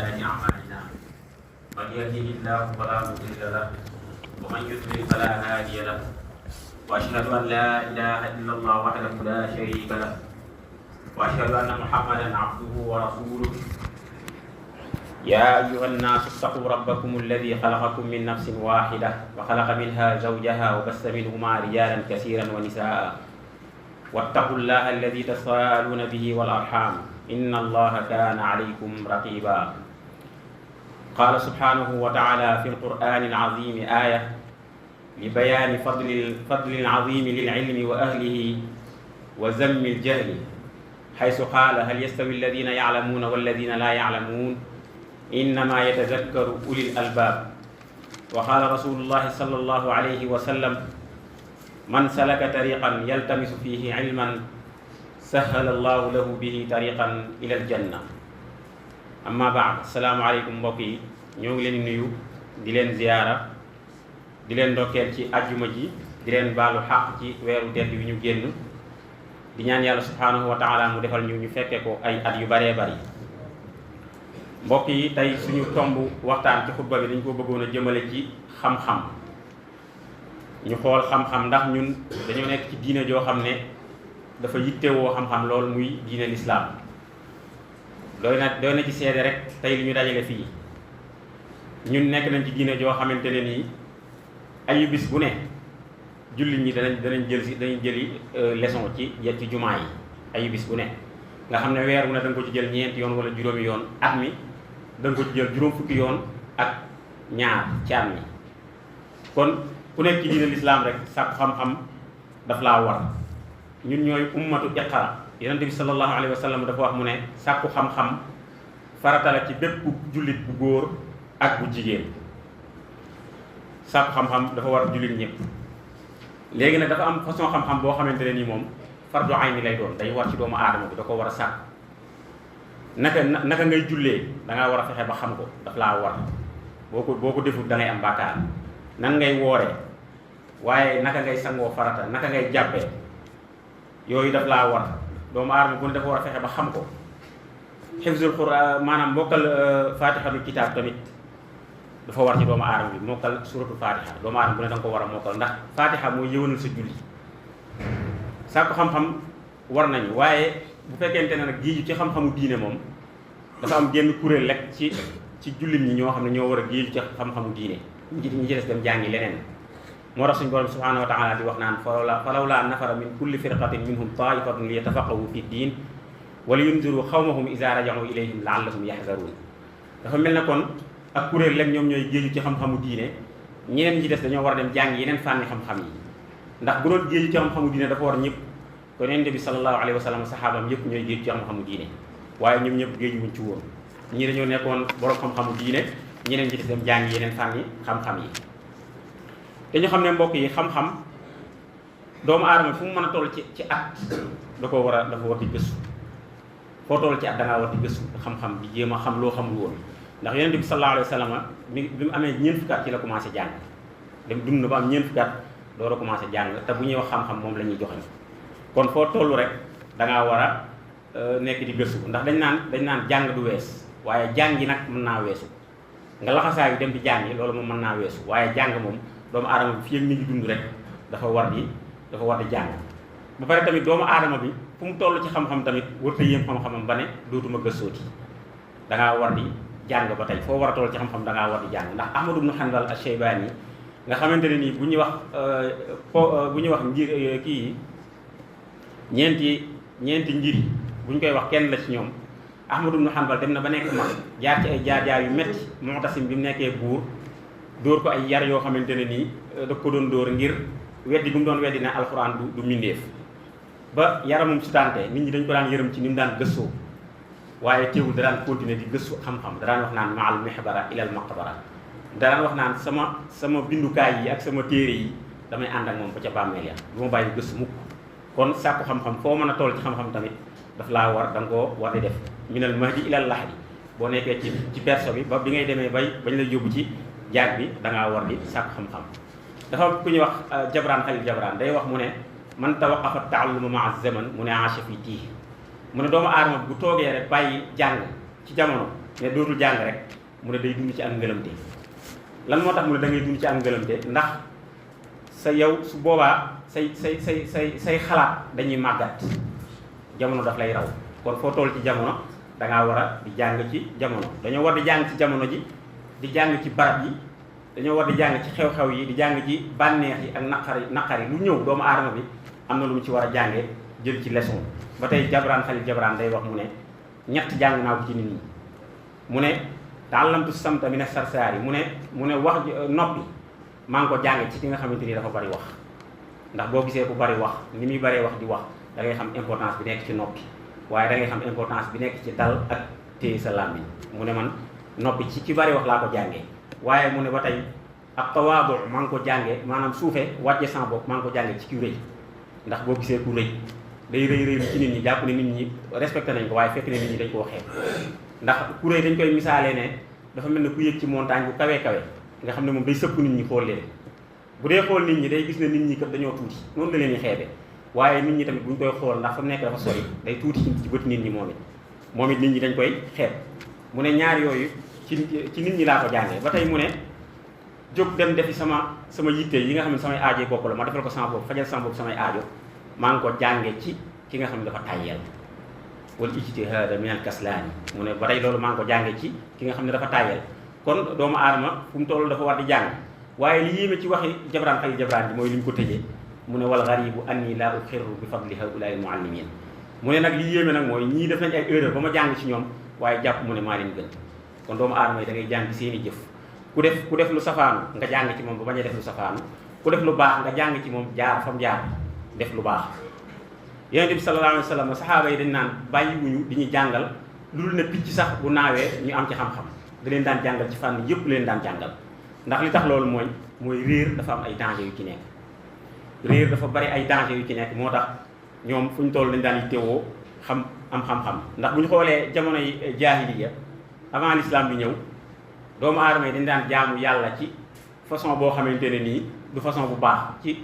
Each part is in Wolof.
سيئات أعمالنا من يهده الله فلا مضل له ومن يضلل فلا هادي له وأشهد أن لا إله إلا الله وحده لا شريك له وأشهد أن محمدا عبده ورسوله يا أيها الناس اتقوا ربكم الذي خلقكم من نفس واحدة وخلق منها زوجها وبث منهما رجالا كثيرا ونساء واتقوا الله الذي تساءلون به والأرحام إن الله كان عليكم رقيبا قال سبحانه وتعالى في القرآن العظيم آية لبيان فضل العظيم للعلم وأهله وذم الجهل حيث قال هل يستوي الذين يعلمون والذين لا يعلمون إنما يتذكر أولي الألباب وقال رسول الله صلى الله عليه وسلم من سلك طريقا يلتمس فيه علما سهل الله له به طريقا إلى الجنة أما بعد السلام عليكم mbokk yi ñoo ngi leen di nuyu di leen ziyaara di leen ndokkeel ci àjjuma ji di leen baalu xaq ci weeru tedd bi ñu génn di ñaan yàlla subhanahu wa taala mu defal ñu fekke ko ay at yu baree bari mbokk yi tey suñu tomb waxtaan ci xutba bi dañ ko bëggoon a jëmale ci xam-xam ñu xool xam-xam ndax ñun dañoo nekk ci diine joo xam ne dafa yittewoo xam-xam loolu muy diine lislaam doy na ci seede rek tey li ñu dajale fii ñun nekk nañ ci diine joo xamante ne nii ayu bis bu ne jullit ñi danañ jëli leçon ci jumaa yi ayu bis bu ne nga xam ne weer bu ne da nga ko ci jël ñeenti yoon wala juróomi yoon at mi da nga ko ci jël juróom fukki yoon ak ñaar ci at mi kon ku nekk ci diine lislaam rek sàkku xam-xam daf laa war ñun ñooy ummatu iqra yonente bi sallallahu alayhi wa sallam dafa wax mu ne sàkku xam-xam farata la ci bépp jullit bu góor ak bu jigéen sàkku xam-xam dafa war jullit ñëpp léegi nag dafa am façon xam-xam boo xamante ne nii moom fardu ayni lay doon day war ci doomu aadama bi da ko war a sàkk naka ngay jullee da ngaa war a fexe ba xam ko daf laa war boo ko deful da ngay am bàkkaar nan ngay wooree waaye naka ngay sangoo farata naka ngay jàppee yooyu daf laa war doomu aadama bu ne dafa war a fexe ba xam ko xifzul quraan maanaam mokkal fatihatul kitaab tamit dafa war ci doomu aadama bi mokkal suratul fatiha doomu aadama bu ne da nga ko war a mokkal ndax fatiha mooy yëwanal sa julli sàkku xam-xam war nañu waaye bu fekkente ne nag géeju ci xam-xamu diine moom dafa am genn kuréel rek ci jullit ñi ñoo xam ne ñoo war a géeju ci xam-xamu diine ñi ci des dem jàngi leneen moo tax suñu borom subhanahu wa taala di wax naan falawlaa nafara min kulli firqatin minhum taifatun li yatafaqahu fi diin wa li yunziru xawmahum iza raja'u ilayhim la'allahum yahzarun dafa mel ne kon ak kuréel rek ñoom ñooy géeju ci xam-xamu diine ñeneen ñi ci des dañoo war a dem jàngi yeneen fànni xam-xam yi ndax bu doon géeju ci xam-xamu diine dafa war ñëpp kon yonent bi sallallahu alayhi wa sallam saxaabam yëpp ñooy géeju ci xam-xamu diine waaye ñoom ñëpp géeju wuñ ci woon ñii dañoo nekkoon borom xam-xamu diine ñeneen ñi ci des dem jàngi yeneen fànni xam-xam yi te ñu xam ne mbokk yi xam-xam doomu aadama fu mu mën a toll ci at dafa war di gëstu foo toll ci at da ngaa war di gëstu xam-xam bi jéem a xam loo xamul woon ndax yonent bi sallallahu alayhi wa sallam bi mu amee ñeent fukki at ci la commencé jàng dem dund na ba am ñeent fukki at door a commencé jàng te bu ñuy wax xam-xam moom la ñuy joxe kon foo toll rek da ngaa war a nekk di gëstu ndax dañ naan jàng du wees waaye jàngi nag mën naa weesu nga laxasaayu dem di jàngi loolu moom mën naa weesu waaye jàng moom doomu aadama bi fii ak mi ngi dund rek dafa war di jàng ba pare tamit doomu aadama bi fu mu toll ci xam-xam tamit warta yéem xam-xamam ba ne dootuma gëstooti da ngaa war di jàng ba tey foo war a toll ci xam-xam da ngaa war di jàng ndax Ahmad ibn Hanbal ash-Shaybani nga xamante ne nii bu ñuy wax ngir kii ñeenti ngir yi bu ñu koy wax kenn la ci ñoom Ahmad ibn Hanbal dem na ba nekk mag jaar ci ay jaar yu metti Mu'tasim bi mu nekkee buur dóor ko ay yar yoo xamante ne nii da ko doon dóor ngir weddi bu mu doon weddi ne alxuraan du mbindeef ba yaramum sutante nit ñi dañ ko daan yërëm ci ni mu daan gëstoo waaye teewul da daan continuer di gëstu xam-xam da daan wax naan maal mihbara ilal maqbara da daan wax naan sama bindukaay yi ak sama téere yi damay ànd ak moom ba ca bàmmeel ya du ma bàyyi gëstu mukk kon sàkku xam-xam foo mën a toll ci xam-xam tamit daf laa war da nga koo war di def minal mahdi ilal lahdi boo nekkee ci berso bi ba bi ngay demee bañ la yóbbu ci jaag bi da ngaa war di sàkku xam-xam dafa ku ñuy wax Jabraan Xalil Jabraan day wax mu ne man tawaqafa taalluma maa zaman mu ne aasha fi tiihi mu ne doomu aadama bu toogee rek bàyyi jàng ci jamono ne dootul jàng rek mu ne day dund ci ak ngëlëmte. lan moo tax mu ne da ngay dund ci ak ngëlëmte ndax sa yow su boobaa say xalaat dañuy màggat, jamono daf lay raw. kon foo toll ci jamono da ngaa war a di jàng ci jamono. dañoo war di jàng ci jamono ji, di jàng ci barab yi, dañoo war di jàng ci xew-xew yi, di jàng ci bànneex yi ak naqar yi lu ñëw doomu aadama bi am na lu mu ci war a jàngee jël ci leçon. ba tey Khalil Gibran day wax mu ne ñett jàng naa ko ci nit ñi. mu ne ta'allamtu samta mina sarsaari mu ne wax noppi maa ngi ko jàng ci ki nga xamante ni dafa bari wax. ndax boo gisee ku bari wax ni muy baree wax di wax da ngay xam importance bi nekk ci noppi, waaye da ngay xam importance bi nekk ci dal ak téye sa làmmiñ. mu ne man noppi ci ki bari wax laa ko jàngee. waaye mu ne ba tey ak tawaadu maa ngi ko jàngee maanaam suufe wàcce sama bopp maa ngi ko jàngee ci ki rëy. ndax boo gisee ku rëy day rëy ci nit ñi jàpp ne nit ñi respecté nañ ko, waaye fekk ne nit ñi dañ koo xeeb. ndax ku rëy dañ koy misaalee ne dafa mel ne ku yëg ci montagne bu kawee kawe nga xam ne moom day sëpp nit ñi xool leen. bu dee xool nit ñi day gis ne nit ñi kat dañoo tuuti noonu la leen di xeebe, waaye nit ñi tamit buñ koy xool ndax fa mu nekk dafa sori day tuuti ci bët nit ñi moom it nit ñi dañ koy xeeb. mu ne ñaar yooyu ci nit ñi laa ko jàngee. ba tey mu ne jóg dem defi sama yitte yi nga xam ne samay aajo bopp la ma defal ko sama bopp, fajal sama bopp samay aajo maa ngi ko jànge ci ki nga xam ne dafa tàyyeel. wal ijtihaada min al kaslaani mu ne ba tey loolu maa ngi ko jànge ci ki nga xam ne dafa tàyyeel. kon doomu aadama fu mu toll dafa war di jàng. waaye li yéeme ci waxi Khalil Gibran bi mooy li ñu ko tëjee mu ne wal garibu anni laa uxirru bi fadli haulaai muallimin. mu ne nag li yéeme nag mooy ñii def nañ ay erreur ba ma jàng ci ñoom, waaye jàpp mu ne maa leen gën. kon doomu aadama yi da ngay jàng seeni jëf. ku def lu safaanu nga jàng ci moom ba bañ a def lu safaanu, ku def lu baax nga jàng ci moom jaar fa mu jaar def lu baax. Yonent bi sallallahu alayhi wa sallam saxaaba yi dañ naan bàyyiwuñu di ñu jàngal lu dul ne picc sax bu naawee ñu am ci xam-xam. da leen daan jàngal ci fànn yëpp leen daan jàngal. ndax li tax loolu mooy réer dafa am ay danger yu ci nekk. réer dafa bari ay danger yu ci nekk moo tax ñoom fu ñu toll dañ daan yittewoo am xam-xam. ndax bu ñu xoolee jamono yi jaahiliya avant l'islam bi ñëw doomu aadama yi dañ daan jaamu yàlla ci façon boo xamante ne nii du façon bu baax, ci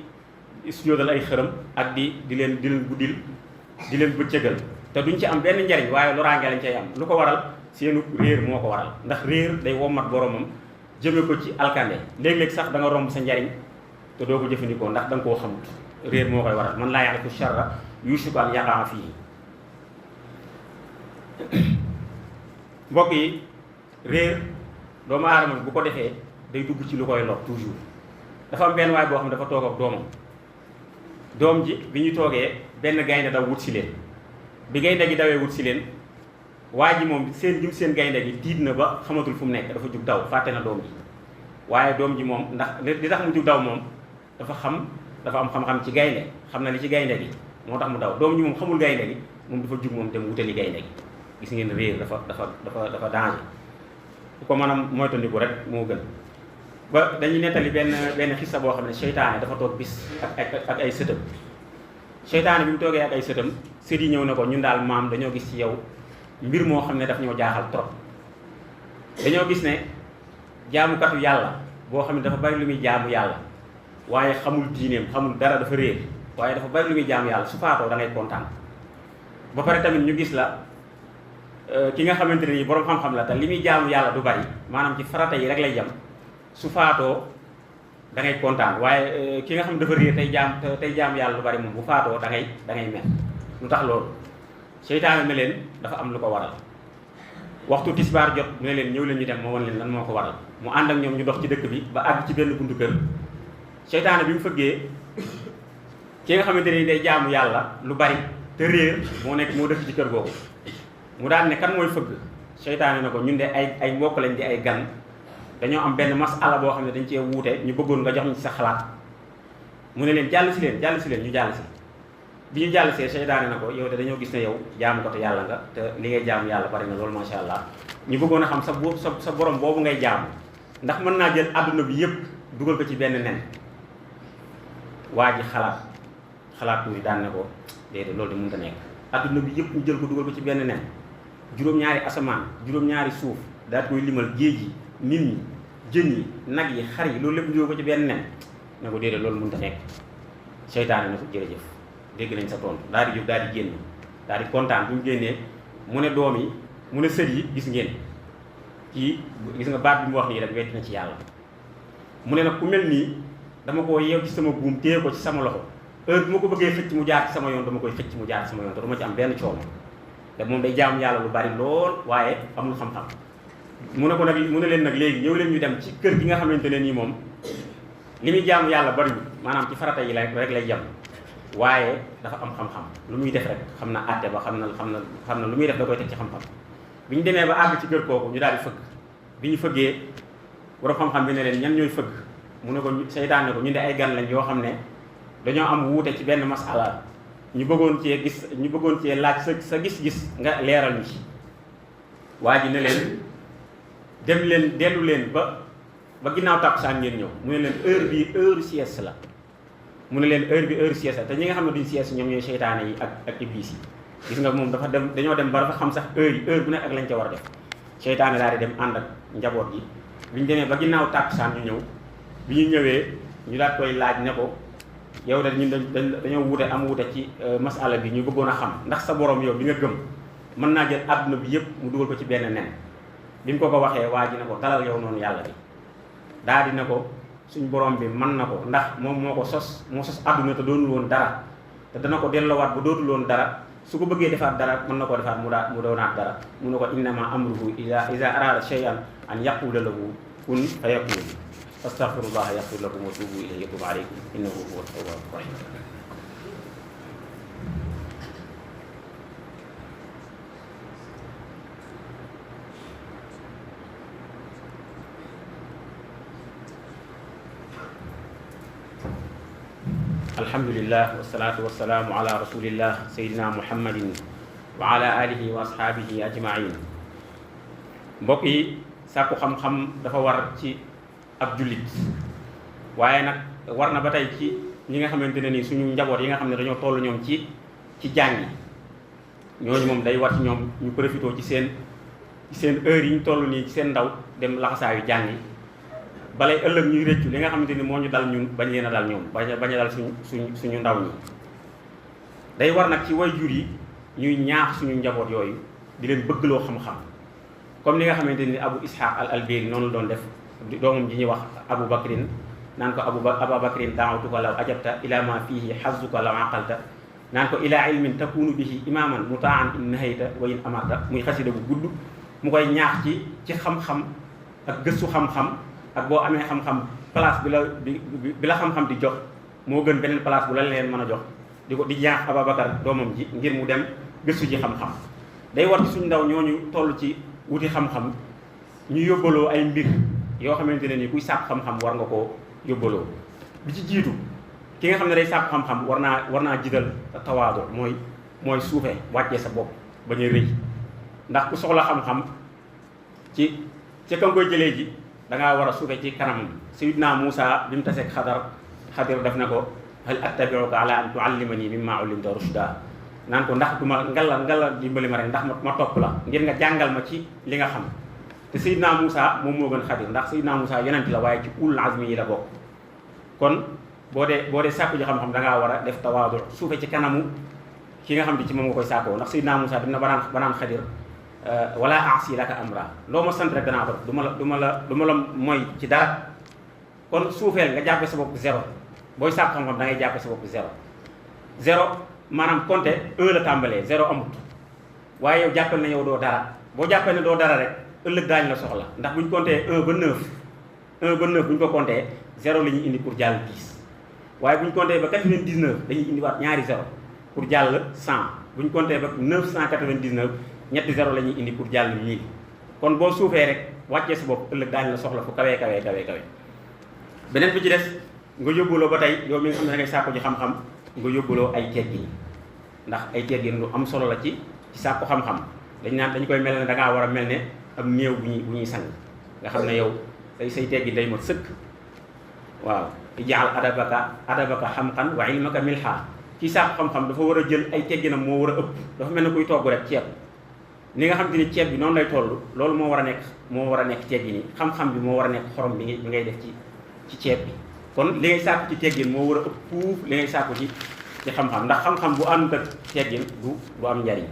sujjóotal ay xërëm ak di leen guddil di leen bëccëgal te duñ ci am benn njariñ, waaye loraange lañ cay am. lu ko waral seenu réer moo ko waral. ndax réer day wommat boromam jëme ko ci alkande. léeg-léeg sax da nga romb sa njariñ te doo ko jëfandikoo ndax da nga koo xamut. réer moo koy waral. man laa ya'rifu sharra yushiku an yaqa'a fiihi. mbokk yi réer doomu aadama bu ko defee day dugg ci lu koy lor toujours. dafa am benn waay boo xam ne dafa toog ak doomam. doom ji bi ñu toogee benn gaynde daw wut si leen. bi gaynde gi dawee wut si leen waa ji moom seen gaynde gi tiit na ba xamatul fu mu nekk, dafa jug daw fàtte na doom ji. waaye doom ji moom ndax li tax mu jug daw moom dafa am xam-xam ci gaynde, xam na li ci gaynde gi moo tax mu daw. doom ji moom xamul gaynde gi moom dafa jug moom dem wutali gaynde gi. gis ngeen réer dafa danger. ku ko mën a moytandiku rek moo gën. ba dañuy nettali benn xissa boo xam ne seytaane dafa toog bis ak ay sëtam. seytaane bi mu toogee ak ay sëtam, sët yi ñëw na ko ñun daal maam dañoo gis ci yow mbir moo xam ne daf ñoo jaaxal trop. dañoo gis ne jaamukatu yàlla boo xam ne dafa bari lu muy jaamu yàlla waaye xamul diineem, xamul dara, dafa réer waaye dafa bari lu muy jaamu yàlla. su faatoo da ngay kontaan. ba pare tamit ñu gis la ki nga xamante ne nii borom xam-xam la te li muy jaamu yàlla du bari, maanaam ci farata yi rek lay jam. su faatoo da ngay kontaan. waaye ki nga xam ne dafa réer tey jaam yàlla lu bari moom bu faatoo da ngay mel. lu tax loolu? seytaane ne leen dafa am lu ko waral. waxtu tisbaar jot mu ne leen ñëw leen ñu dem ma wan leen lan moo ko waral. mu ànd ak ñoom ñu dox ci dëkk bi ba àgg ci benn buntu kër. seytaane bi mu fëggee ki nga xamante ne day jaamu yàlla lu bari te réer moo dëkk ci kër googu. mu daan ne kan mooy fëgg. seytaane na ko ñun de ay mbokk lañ di ay gan, dañoo am benn masala boo xam ne dañ cee wuute, ñu bëggoon nga jox ñu ci sa xalaat. mu ne leen jàll si leen ñu jàll si. bi ñu jàll see seytaane na ko yow de dañoo gis ne yow jaamu ko te yàlla nga te li ngay jaamu yàlla bari na loolu macha allah. ñu bëggoon a xam sa borom boobu ngay jaamu ndax mën naa jël adduna bi yëpp dugal ko ci benn nen. waa ji xalaat tuuti daan ne ko déedéet loolu de mënut a nekk. adduna bi yëpp ñu jël ko dugal ko ci benn nen, juróom-ñaari asamaan, juróom-ñaari suuf, daal koy limal géej yi, nit ñi, jën yi, nag yi, xar yi, loolu lépp ñu ko ci benn nen. ne ko déedéet loolu mënut a nekk. seytaane ne ko jërëjëf dégg nañ sa tontu. daal di jóg daal di génn daal di kontaan. bu mu génnee mu ne doom yi mu ne sët yi gis ngeen kii gis nga baat bi mu wax nii rek wetti na ci yàlla. mu ne nag ku mel nii dama koo yeew ci sama buum téye ko ci sama loxo heure bu ma ko bëggee xëcc mu jaar ci sama yoon dama koy xëcc mu jaar ci sama yoon te du ma ci am benn coono te moom day jaamu yàlla lu bari lool waaye amul xam-xam. mu ne ko nag mu ne leen nag léegi ñëw leen ñu dem ci kër gi nga xamante ne nii moom li muy jaamu yàlla bariwul maanaam ci farata yi rek lay jam waaye dafa am xam-xam lu muy def rek xam na àtte ba xam na lu muy def da koy teg ci xam-xam. bi ñu demee ba àgg ci kër kooku ñu daal di fëgg bi ñu fëggee borom xam-xam bi ne leen ñan ñooy fëgg mu ne ko seytaan ne ko ñu de ay gan lañ yoo xam ne dañoo am wuute ci benn masala ñu bëggoon cee laaj sa gis-gis nga leeral ñu ci. waa ji ne leen dellu leen ba ginnaaw tàkkusaan ngeen ñëw mu ne leen heure bi heure sieste la mu ne leen heure bi heure sieste la te ñi nga xam ne duñ sieste ñoom ñooy seytaane yi ak iblis yi. gis nga moom dañoo dem ba dafa xam sax heure bu ne ak lañ ca war a def seytaane daal di dem ànd ak njaboot gi bi ñu demee ba ginnaaw tàkkusaan ñu ñëw bi ñu ñëwee ñu daal koy laaj ne ko yow de ñun dañoo wuute ci masala bi ñu bëggoon a xam ndax sa borom yow bi nga gëm mën naa jël àdduna bi yëpp mu dugal ko ci benn nen. bi mu ko waxee waa ji ne ko dalal yow noonu yàlla bi daal di ne ko suñ borom bi mën na ko ndax moom moo sos àdduna te doonul woon dara te dana ko delloowaat bu dootul woon dara. su ko bëggee defaat dara mën na koo defaat mu doonaat dara mu ne ko innama amruhu iza arada shay'an an yaqula lahu kun fayakun astaghfirullah yaghfir lakum wa tubu ilayhi yatub alaykum innahu huwa tawwabur rahim. alhamdulillah wasalaatu wasalaamu ala rasulillah sayyidina muhammadin wa ala alihi wa ashaabihi ajmain. mbokk yi sàkku xam-xam dafa war ci ab jullit waaye nag war na ba tey ci ñi nga xamante ne nii suñu njaboot yi nga xam ne dañoo toll ñoom ci jàng yi ñooñu moom day war ci ñoom ñu profité ci seen heure yi ñu toll nii ci seen ndaw dem laxasaayu jàng yi balay ëllëg ñuy rëccu li nga xamante ni moo ñu dal ñun bañ leen a dal ñoom bañ a dal suñu ndaw ñi. day war nag ci waajur yi ñuy ñaax suñu njaboot yooyu di leen bëggloo xam-xam comme li nga xamante ni Abu Ishaq al-Alberi noonu la doon def doomam ji ñuy wax Abu Bakrin naan ko Abu Bakrin da'awtuka law ajabta ila ma fihi hazzuka law aqalta naan ko ila ilmin takunu bihi imaman mutaan in nahayta wa in amarta muy xasida bu gudd mu koy ñaax ci xam-xam ak gëstu xam-xam ak boo amee xam-xam place bi la xam-xam di jox moo gën beneen place bu la leen mën a jox di ñaax Ababacar doomam ji ngir mu dem gëstu ji xam-xam. day war ci suñu ndaw ñooñu toll ci wuti xam-xam ñu yóbbaloo ay mbir yoo xamante ne ni kuy sàkk xam-xam war nga koo yóbbaloo. bi ci jiitu ki nga xam ne day sàkk xam-xam war naa jiital tawaadu mooy suufe wàccee sa bopp bañ a rëy ndax ku soxla xam-xam ci ka nga koy jëlee ji da ngaa war a suufe ci kanam. Sayyidina Muusa bi mu taseeg Xadir def na ko hal attabi'uka ala an tu'allimani mimma 'ullimta rushda naan ko ndax du ma ngalla dimbali ma rek ndax ma topp la ngir nga jàngal ma ci li nga xam. te Sayyidina Muusa moom moo gën Xadir ndax Sayyidina Muusa yonent la waaye ci ulul azmi yi la bokk. kon boo dee sàkku ji xam-xam da ngaa war a def tawaadu suufe ci kanamu ki nga xam ne ci moom nga koy sàkkoo ndax Sayyidina Muusa dem na banaan Xadir wala aasi laka amra loo ma sant rek danaa ko du ma la mooy ci dara. kon suufeel nga jàppe sa bopp zéro booy sàkk xam-xam da ngay jàppe sa bopp zéro maanaam compter 1 la tàmbalee 0 amut waaye yow jàppal na yow doo dara boo jàppee ne doo dara rek ëllëg daañu la soxla ndax bu ñu compter 1 ba 9 bu ñu ko compter 0 la ñuy indi pour jàll 10 waaye bu ñu compter ba 99 dañuy indiwaat ñaari 0 pour jàll 100 bu ñu compter ba 999 ñetti 0 la ñuy indi pour jàll 1000 kon boo suufee rek wàccee sa bopp ëllëg daañu la soxla fu kawee. beneen bi ci des nga yóbbuloo ba tey yow mi nga xam ne da ngay sàkku ji xam-xam nga yóbbuloo ay teggin ndax ay teggin lu am solo la ci sàkku xam-xam dañu koy mel ne da ngaa war a mel ne am néew bu ñuy sang nga xam ne yow say teggin day mat sëkk. waaw ijaal adabaka xamqan wa ilmaka milha ci sàkku xam-xam dafa war a jël ay tegginam moo war a ëpp dafa mel ne kuy togg rek ceeb ni nga xam te ni ceeb bi noonu lay toll loolu moo war a nekk teggin yi xam-xam bi moo war a nekk xorom bi ngay def ci ceeb bi. kon li ngay sàkku ci teggin moo war a ëpp fuuf li ngay sàkku ci xam-xam ndax xam-xam bu àndut ak teggin du am njariñ.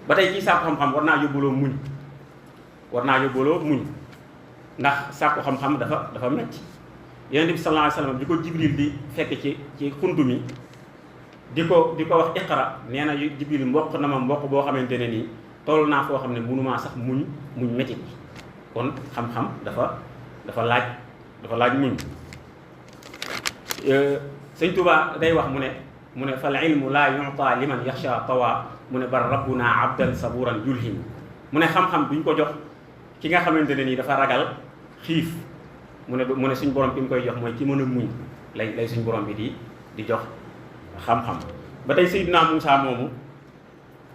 ba tey ci sàkku xam-xam war naa yóbbuloo muñ war naa yóbbaloo muñ ndax sàkku xam-xam dafa metti Yonent bi sallallahu alayhi wasallam di ko Jibril di fekk ci xuntu mi di ko wax iqra nee na Jibril mboq na ma mboq boo xamante ne nii toll naa foo xam ne mënumaa sax muñ métti bi kon xam-xam dafa laaj muñ. Sëñ Tuubaa day wax mu ne fal ilmu laa yu'ta liman yaxsha tawa mu ne bar rabbuna abdan saburan yulhim mu ne xam-xam duñ ko jox ki nga xamante ne nii dafa ragal xiif mu ne suñ borom bi mu koy jox mooy ki mën a muñ lay suñ borom bi di jox xam-xam. ba tey Seydina Moussa moomu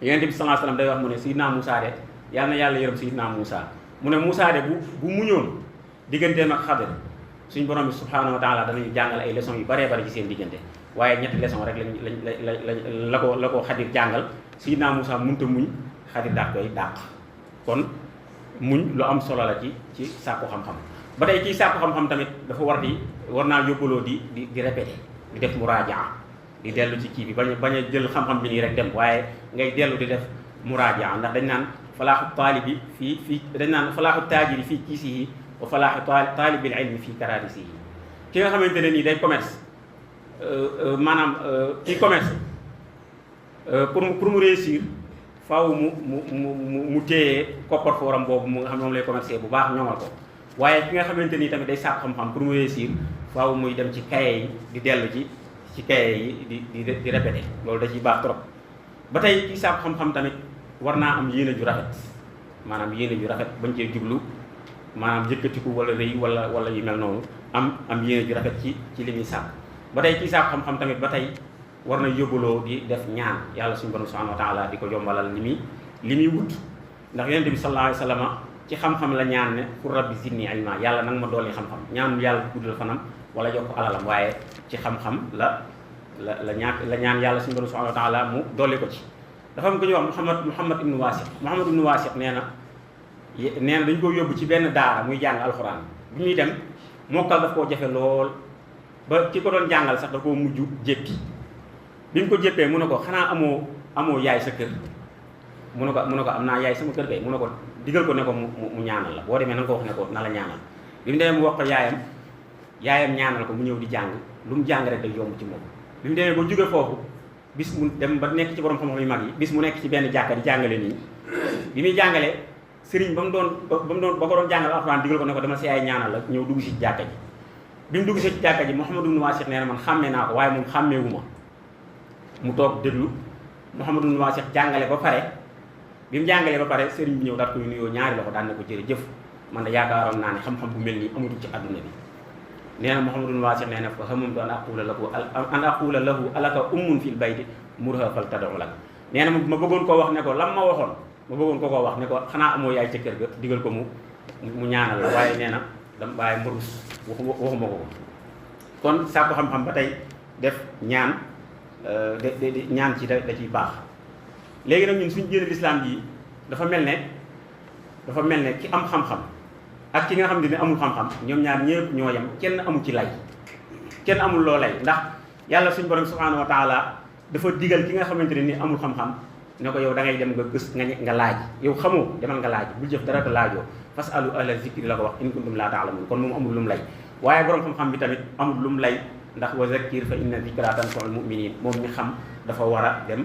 Yonent bi sallallahu alayhi wasallam day wax mu ne Seydina Moussa de yàlla na yàlla yërëm Seydina Moussa mu ne Moussa de bu muñoon digganteem ak Xadir suñ borom bi subhanahu wa taala danañu jàngal ay leçons yu baree bari ci seen diggante waaye ñetti leçon rek lañ la ko Xadir jàngal Seydina Moussa mënta muñ Xadir daal koy dàq kon muñ lu am solo la ci sàkku xam-xam. ba tey ci sàkku xam-xam tamit dafa war naa yóbbaloo di répété di def muraajaa di dellu ci kii bi bañ a jël xam-xam bi nii rek dem waaye ngay dellu di def muraajaa ndax dañ naan falaaxu taalibi fii dañ naan falaaxu taajiri fii kiisihi wa falaaxu taalibil ilmi fii karaarisihi ki nga xamante ne nii day commerce maanaam kii commerce pour mu réussir faaw mu téye coffre-fort boobu mu nga xam ne moom lay commercer bu baax ñoŋal ko waaye ki nga xamante ni tamit day sàkk xam-xam pour mu réussir faaw muy dem ci cahier yi di dellu ci cahier yi di répéter loolu da ciy baax trop. ba tey ci sàkk xam-xam tamit war naa am yéene ju rafet maanaam yéene ju rafet bañ cee jublu maanaam yëkkatiku wala rëy wala yu mel noonu am yéene ju rafet ci li muy sàkk. ba tey ci sàkk xam-xam tamit ba tey war na yóbbaloo di def ñaan yàlla suñu borom subhanahu wa taala di ko yombalal li muy wut ndax Yonent bi sallallahu alayhi wasallam ci xam-xam la ñaan ne pour rabbi zidni ilma yàlla nag ma dolli xam-xam ñaanul yàlla guddal fanam wala yokk alalam waaye ci xam-xam la ñaan yàlla suñu borom subhanahu wa taala mu dolli ko ci. dafa am ko ñuy wax Muhammad ibnu Waasiq nee na dañ ko yóbbu ci benn daara muy jàng alxuraan bi muy dem mokkal daf koo jafe lool ba ki ko doon jàngal sax da koo mujj jéppi bi mu ko jéppee mu ne ko xanaa amoo yaay sa kër mu ne ko am naa yaay sama kër kay mu ne ko digal ko ne ko mu ñaanal la boo demee na nga ko wax ne ko na la ñaanal bi mu demee mu wax ko yaayam ñaanal ko mu ñëw di jàng lu mu jàng rek day yomb ci moom bi mu demee ba jóge foofu bis mu dem ba nekk ci borom xam-xam yu mag yi bis mu nekk ci benn jàkka di jàngale nii bi muy jàngale sëriñ ba ko doon jàngal alxuraan digal ko ne ko dama si yaay ñaanal la ñëw dugg si jàkka ji bi mu dugg si jàkka ji Muhammadu ibn Waasiq nee na man xàmmee naa ko waaye moom xàmmeewu ma mu toog déglu Muhammadu ibn Waasiq jàngale ba pare bi mu jàngalee ba pare sëriñ bi ñëw daat koy nuyoo ñaari loxo daan na ko jërëjëf man de yaakaaroon naa ne xam-xam bu mel nii amatul ci àdduna bi nee na Muhammadu ibn Waasiq nee na fa hamamtu an aqula lahu alaka ummun fil bayti murha fal tad'u lak nee na ma bëggoon koo wax ne ko lam ma waxoon ma bëggoon ko koo wax ne ko xanaa amoo yaay ca kër ga digal ko mu ñaanal la waaye nee na waaye mbarus waxuma ko kon sàkku xam-xam ba tey def ñaan de ñaan ci da ciy baax. léegi nag ñun suñu diine lislaam ji dafa mel ne ki am xam-xam ak ki nga xam ne amul xam-xam ñoom ñaar ñëpp ñoo yem kenn amul ci lay kenn amul loo lay ndax yàlla suñu borom subhanahu wa taala dafa digal ki nga xamante ne ni amul xam-xam ne ko yow da ngay dem nga gës nga laaj yow xamoo demal nga laaj bul jëf dara te laajoo fasalu ahla zikri la ko wax in kuntum laa ta'lamun kon moom amul lu mu lay waaye borom xam-xam bi tamit amul lu mu lay ndax wa zakkir fa inna zikra tanfa'ul mu'minin moom mi xam dafa war a dem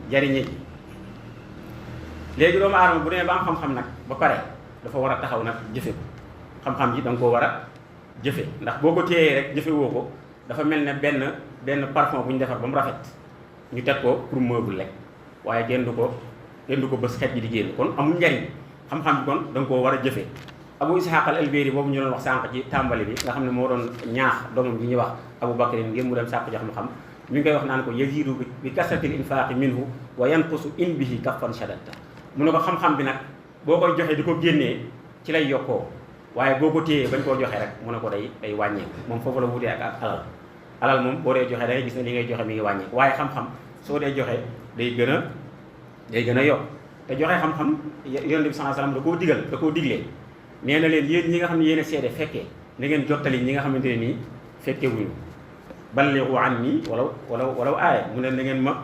jariñe ji léegi doomu aadama bu demee ba am xam-xam nag ba pare dafa war a taxaw nag jëfe ko xam-xam ji da nga koo war a jëfe ndax boo ko téyee rek jëfe woo ko dafa mel ne benn parfum bu ñu defar ba mu rafet ñu teg ko pour meuble lekk waaye kenn du ko bës xet ji di génn kon amul njariñ xam-xam bi kon da nga koo war a jëfe Abu Ishaq al-Alberi boobu ñu doon wax sànq ci tàmbali bi nga xam ne moo doon ñaax doomam bi ñuy wax Abu Bakrin ngir mu dem sàkk jox mu xam mi ngi koy wax naan ko yazidu bi kasratil infaqi minhu wa yanqusu in bihi kaffan shadatta mu ne ko xam-xam bi nag boo koy joxee di ko génnee ci lay yokkoo waaye boo ko téyee bañ koo joxe rek mu ne ko day wàññeeku moom foofu la wutee ak alal moom boo dee joxe da ngay gis ne li ngay joxe mi ngi wàññeeku waaye xam-xam soo dee joxe day gën a yokk te joxe xam-xam Yonent bi sallallahu alayhi wasallam da koo diglee nee na leen yéen ñi nga xam ne yéen a seede fekkee na ngeen jottali ñi nga xamante ne nii fekke wuñu ballighu anni walaw aaya mu ne na ngeen ma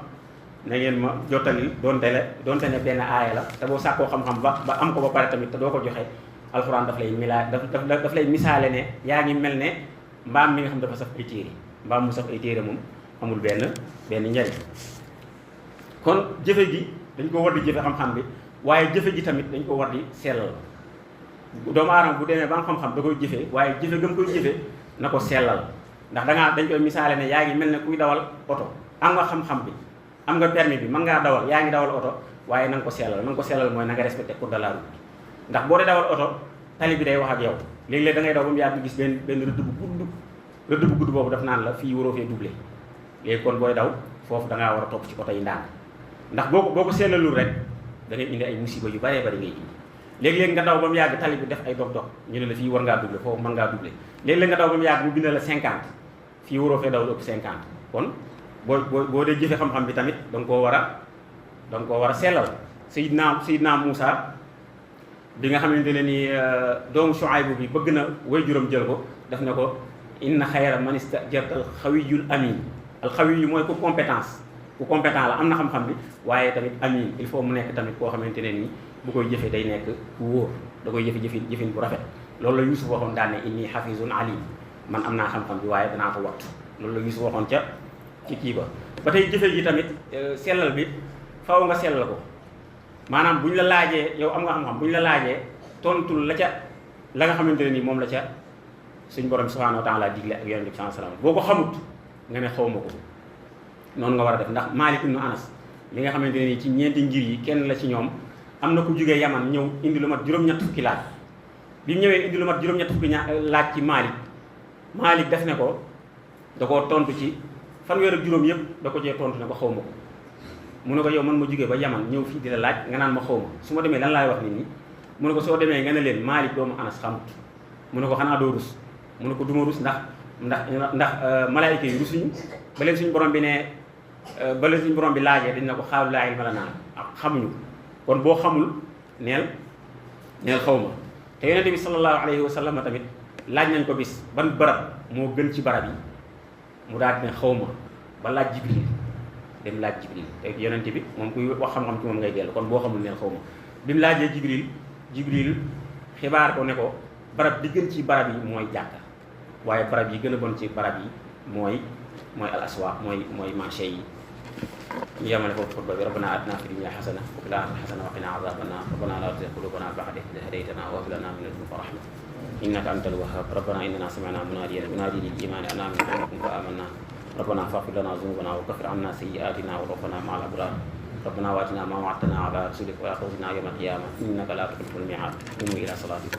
na ngeen ma jottali donte ne benn aaya la te boo sàkkoo xam-xam ba am ko ba pare tamit te doo ko joxe alxuraan daf lay misaale ne yaa ngi mel ne mbaam mi nga xam dafa saf ay téere mbaam mu saf ay téere moom amul benn njariñ. kon jëfe gi dañ ko war di jëfe xam-xam bi waaye jëfe ji tamit dañ ko war di sellal doomu aadama bu demee ba am xam-xam da koy jëfe waaye jëfe gëm koy jëfe na ko sellal ndax dañ koy misaale ne yaa ngi mel ne kuy dawal oto am nga xam-xam bi am nga permis bi mën ngaa dawal yaa ngi dawal oto waaye na nga ko sellal mooy na nga respecté code de la route ndax boo dee dawal oto tali bi day wax ak yow léeg-léeg da ngay daw ba mu yàgg gis benn rëdd bu gudd boobu daf naan la fii waroo fee doublé léegi kon booy daw foofu da ngaa war a topp ci oto yi ndànk ndax boo ko sellalul rek da ngay indi ay musiba yu bëree bëri ngay indi léeg-léeg nga daw ba mu yàgg tali bi def ay dog-dog ñu ne la fii war ngaa doublé foofu mën ngaa doublé léeg-léeg nga daw ba mu yàgg mu bind la 50 fii waroo fee daw lu ëpp 50 kon boo dee jëfe xam-xam bi tamit da nga koo war a sellal Seydina Muusa bi nga xamante ne ni doomu Shuaybu bi bëgg na waajuram jël ko def na ko inna xayra man istajarta al xawiyul amin al xawiyu mooy ku compétent la am na xam-xam bi waaye tamit amin il faut mu nekk tamit koo xamante ne nii bu koy jëfe day nekk ku wóor da koy jëfin bu rafet loolu la Yuusuf waxoon daan ne inni xafizun alim man am naa xam-xam bi waaye danaa ko wattu loolu la Yuusuf waxoon ci kii ba tey jëfe ji tamit sellal bi faw nga sellal ko maanaam bu ñu la laajee yow am nga xam-xam bu ñu la laajee tontul la nga xamante ne nii moom la ca suñ borom subhanahu wa taala digle ak yonent bi sallallahu alayhi wasallam boo ko xamut nga ne xaw ma ko noonu nga war a def ndax Maalik ibnu Anas li nga xamante ne nii ci ñeenti ngir yi kenn la ci ñoom am na ku jógee Yaman ñëw indi lu mat juróom-ñett fukki laaj bi mu ñëwee indi lu mat juróom-ñett fukki laaj ci Maalik def ne ko da koo tontu ci fanweer ak juróom yëpp da ko cee tontu ne ko xaw ma ko mu ne ko yow man ma jógee ba Yaman ñëw fii di la laaj nga naan ma xaw ma su ma demee lan laay wax nit ñi mu ne ko soo demee nga ne leen Maalik doomu Anas xamut mu ne ko xanaa doo rus mu ne ko duma rus ndax malaayika yi rusuñu ba leen suñu borom bi laajee dañ na ko xaalu laa ilma lanaa xamuñu kon boo xamul neel xaw ma te yonente bi sallallahu alayhi wa sallam tamit laaj nañ ko bis ban barab moo gën ci barab yi mu daal di ne xaw ma ba laaj Jibril dem laaj Jibril te yonente bi moom kuy wax xam-xam ci moom ngay dellu kon boo xamul neel xaw ma bi mu laajee Jibril xibaar ko ne ko barab di gën ci barab yi mooy jàkka waaye barab yi gën a bon ci barab yi mooy al aswaq mooy marché yi ñu yemale foofu xutba bi rabbana atina fi dunya xasana wa fil axirati xasana wa qina azaban nar rabbana la tuzigh qulubana ba'da idh hadaytana wa hab lana min ladunka rahma innaka antal wahhab rabbana innana sami'na munadiyan yunadi lil imani an aminu bi rabbikum fa amanna rabbana faghfir lana dhunubana wa kaffir anna sayyi'atina wa tawaffana ma'al abrar rabbana wa atina ma wa'adtana ala rusulika wa la tukhzina yawma al-qiyamah innaka la tukhlifu al-mi'ad qumu ila salatikum